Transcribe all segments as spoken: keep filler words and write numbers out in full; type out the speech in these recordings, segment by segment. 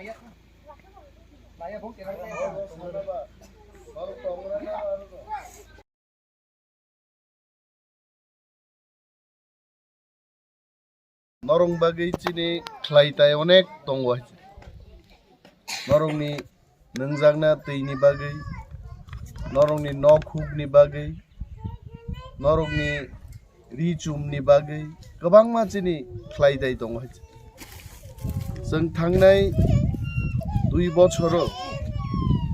Norok bagwi chini khlai tai onek tongo. Norokni nwngjakna twini bagwi, norokni nok hukni bagwi, norokni ri chumni bagwi kwbangma chini khlai tai tongo. Chwng thangnai dui bochoro,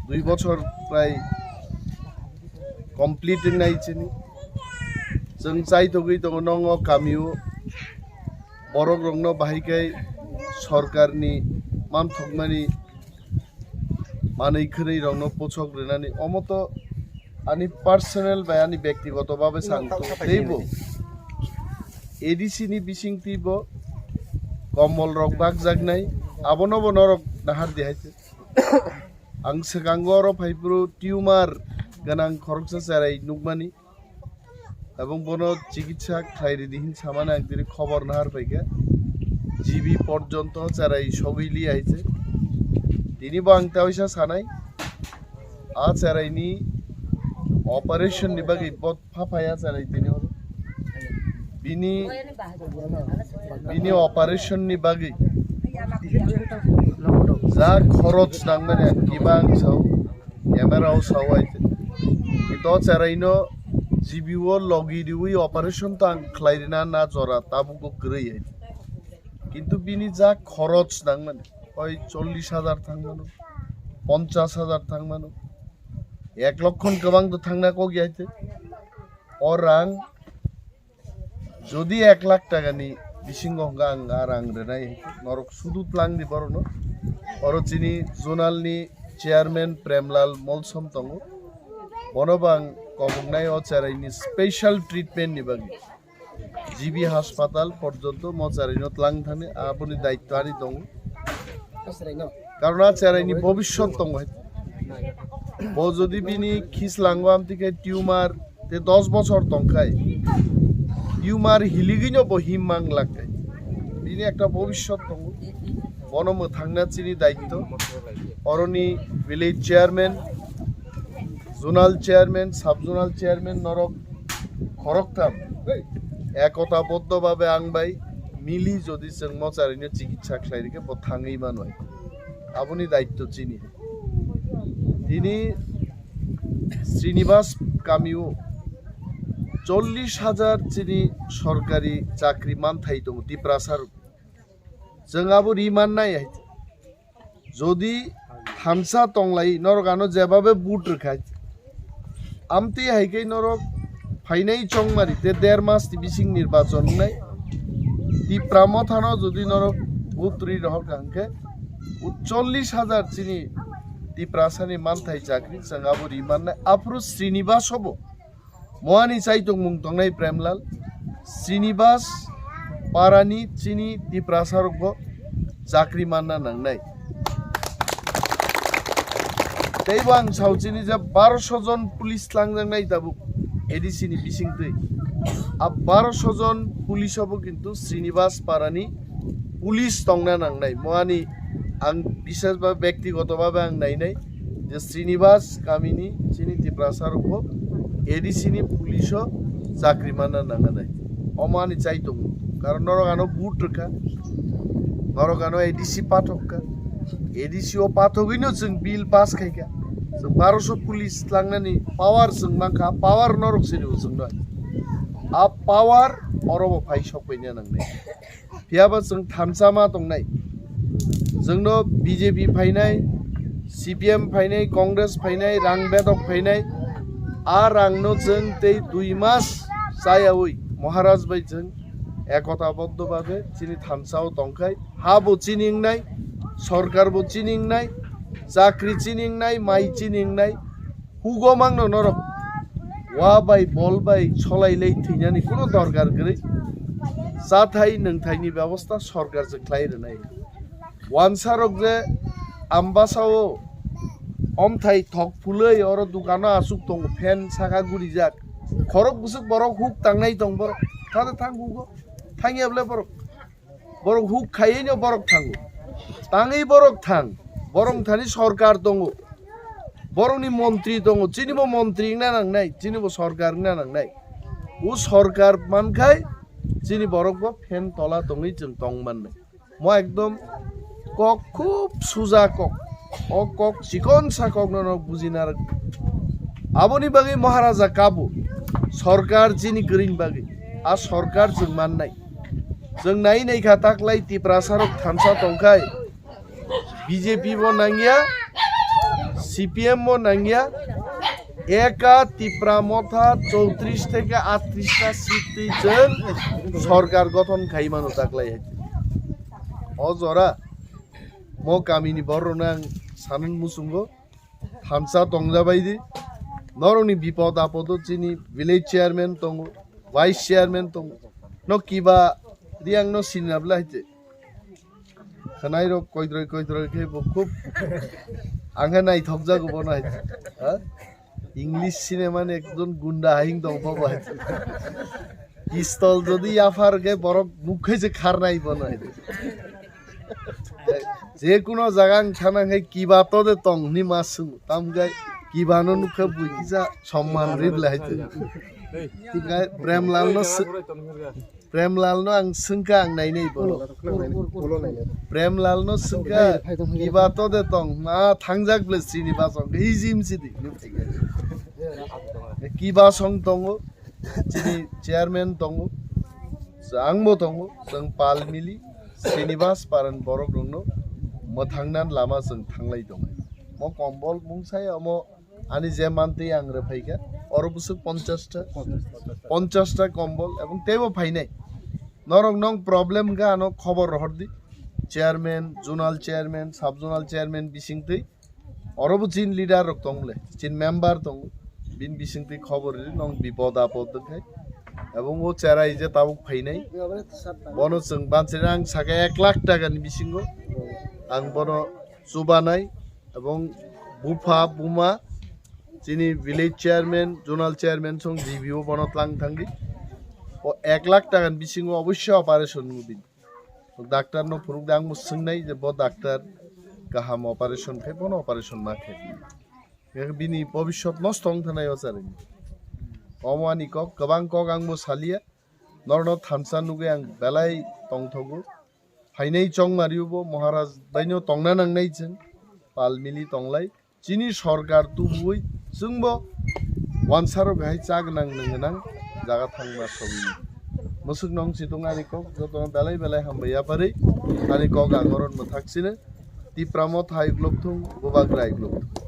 dui bochor prai complete wngnai chini. Chwng chaitogwi tongo nongo kamio, borok rokno bahai khe sorkarni manthokmani manwi khwnwi rokno pochok rwnani, omo to ani personal bai ani bektigoto babe sang teibo A D C ni bising teibo komol rok bakjaknai, abono bo norok nahar di hai. Ang swkango oro phaiphuru tumor gwnang khoroksa cherai nukmani, ebong bono chikitsa khlai ridi hin samani ang tini khobor nahar paikha. G B porjonto cherai sogwi li hai se. Tini bo ang taisa sanai, a cheraini operation ni bagwi bo pha phaya cherai tini horo. Bini, bini operation ni bagwi ja khorok nangmani ang kiba ang sao, camera o sao ai te. Ito cheraino G B o logi riwi operation tang khlai rina na jora tabuk bo kwrwi ai. Kintu bini ja khorok nangmani, oi chollish hajar thangmano, ponchash hajar thangmano, ek lokhon kwbang to thangna kok ya te. O rang jodi ek lakh taka ni bisingo hwnka ang a rang rwnai, norok sudu tlang di borokno. Oro chini zonal ni chairman Premlal Molsom tongo, bono bo ang koboknai o cherai ni special treatment ni bagwi. G B haspatal porjonto mo cheraino tlang thani aboni daitto ani tongo. Karon a cheraini bobiswt tongo hai. Bo jodi bini khislango amtwi khe tumor te dos bochor tongkhai, tumor hiligwino bo him mang lakkhai. Bini ekta bobiswt tongo. Bono mwthangna chini daitto. Oroni village chairman, zonal chairman, sub zonal chairman norok khoroktham ekota boddo babe ang bai mili jodi chwng mo charaino chikitsa khlai rikhe bo thangwi manwi. Aboni daitto chini. Tini Srinivas kamio chollish hajar chini sorkari chakri manthai tongo Tiprasa rok. Chwng abo ri mannai hai. Jodi thansa tonglai norok ano jebabe vote rwkha. Amtwi hai khe norok phainai chongmari te der mas ni bising nirbachon wngnai. Tipra mothano jodi norok vote rwi rohorkha hwnkhe chollish hajar chini Tiprasani manthai chakri chwng abo ri mannai. Aphuru Srinivas obo Moani chai tongmung tongnai Premlal, Srinivas parani chini Tiprasa rokbo chakri manna nangnai. Teibo ang sao chini je baroso jon police tlangjaknai tabuk A D C ni bisingtwi. A baroso jon police obo kintu Srinivas parani police tongna nangnai. Moani ang bishes ba bektigoto babe ang nainai je Srinivas kamini chini Tiprasa rokbo A D C ni police o chakri manna nangnai. Omo ani chai tongo. Karon norok ano vote rwkha. Norok ano A D C pathok kha. A D C o pathogwino chwng bill pass khaikha. Chwng baroso police tlangnani power chwng mankha. Power norok sini chwngno. A power oro bo phai sokpaina nangnai. Phiyaba chwng thansa ma tongnai. Chwngno B J P phainai, C P M phainai, Congress phainai, rang bedok phainai. A rangno chwng tei dui mas chayawi Maharaj bai chwng ekota boddo babe chini thansa o tongkhai. Ha bo chini wngnai, sorkar bo chini wngnai, chakri chini wngnai, mai chini wngnai. Hugo mangno norok wa bai bol bai solai lai thwinani kuno dorkar kwrwi. Chathai nwngthaini bebosta sorkar se khlai rwnai. Wansa rok je Ambasa o omthai thok phulwi oro dukano asuk tongo, fan saka gurijak. Khorok bwswk borok huk tangnai tong borok. Thade thang hugo. Thangya bwle borok. Borok huk khaiwi no borok thango. Tangwi borok thang, borok thani sorkar tongo, borokni montri tongo, chinibo montri wngna nangnai, chinibo sorkar wngna nangnai. O sorkar mankhai chini borokbo fan tola tongwi chwng tong mannai. Mo ekdom kok khub suja kok. O kok chikon sa kokno no bujina rwk. Aboni bagwi Maharaja kabo sorkar chini kwrwini bagwi. A sorkar chwng mannai. Chwng nai nai kha taklai Tiprasa rok thansa tongkhai B J P bo nangya, C P M bo nangya, eka Tipra Motha chowtris theke atris ta seat twi chwng sorkar gothon khai mano taklai hai. O jora mo kamini borok rokno ang sanani muchungo thansa tongjabai di. Norokni bipod apodo chini village chairman tongo, vice chairman tongo. No kiba riang no sinabla haite. Khwnairok koidroi koidroi khe bo khub ang khe naithokjago bono hai. Ha? English cinema ni ekjon gunda haing tong bo hai. Pistol jodi yaphar khe borok nuk khe se kharnai bono hai. Je kuno jaga ang thana khe kiba to de tong hwnwi ma swngo. Tam khe kiba no nuk khe bui kisa somman ribla hai. Tibka Premlal no sw- Premlal no ang swngkha ang nainai bono. Premlal no swngkha kiba to de tong ma thangjak ble Srinivas ong hijim sidi. Kiba song tongo chini chairman tongo, ang bo tongo, chwng pal mili Srinivas paran borok rokno mwthangnan lama chwng thanglai tongo. Mo kombol mungsai omo ani je mantwi ang rwphaikha, oro bwswk ponchash ta, ponchash ta kombol, ebong teibo phainai. Norok nong problem kha ano khobor rohor di. Chairman, zonal chairman, sub zonal chairman bisingtwi oro bo chin leader rok tong le, chin member tong, bin bisingtwi khobor ri nong bipod apod khai. Ebong o cherai je tabuk phainai, bono chwng banchari ang saka ek lakh taka ni bisingo ang bono chubanai, ebong bupha buma chini village chairman, zonal chairman song G B o bono tlang thangdi. O ek lakh taka ni bisingo obossoi operation wngwi bini. Doctor no phunuk de ang bo swngnai je bo doctor kaham operation khai bono operation ma khai. Bini bobiswt nosto wng thanai o chari. Omo ani kok, kwbang kok ang bo salia. Norno thansa nugwi ang belai tongthogo. Phainai chongmari bo Maharaj baino tongna nangnai chwng. Pal mili tonglai. Chini sorkar tubui chwngbo wansarok hai cha gwnang nwng gwnang jaga thangma sogwi. Mwswk nong chitung ani kok jotono belai belai hambai yapharwi ani kok ang oron mwthak sino. Tipra Motha hai uklok thung, Bubagra hai uklok thung.